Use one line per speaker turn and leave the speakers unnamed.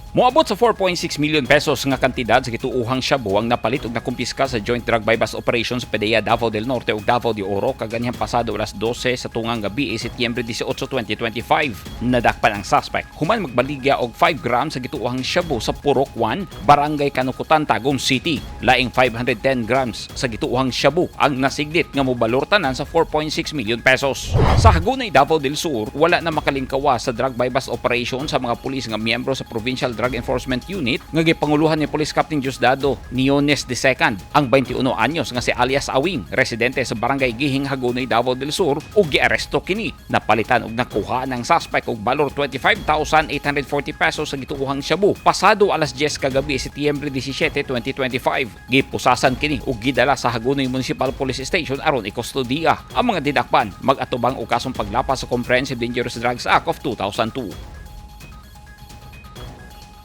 Moabot sa 4.6 million pesos nga kantidad sa gituohang shabu ang napalit ug nakumpiska sa Joint Drug Buy-Bust Operation sa PDEA Davao del Norte ug Davao de Oro kaganihang pasado alas 12 sa tungang gabi, Setyembre 18, 2025. Nadakpan ang suspect human magbaligya og 5 grams sa gituohang shabu sa Purok 1, Barangay Kanukutan, Tagum City. Laing 510 grams sa gituohang shabu ang nasigdit nga mobalor tanan sa 4.6 million pesos. Sa Hagonoy, Davao del Sur, wala na makalingkawa sa drug buy-bust operation sa mga pulis nga miyembro sa Provincial Drug Enforcement Unit nga gipanguluhan ni Police Captain Diosdado Niones II ang 21 anyos nga si alias Awing, residente sa Barangay Gihing, Hagonoy, Davao del Sur, ug giaresto kini. Napalitan og nakuha ng suspect og balor 25,840 pesos sa gituohang shabu pasado alas 10 kagabi, Setyembre 17, 2025. Gipusasan kini ug gidala sa Hagonoy Municipal Police Station aron ikustodiya. Ang mga didakpan mag-atubang og kasong paglapas sa Comprehensive Dangerous Drugs Act of 2002.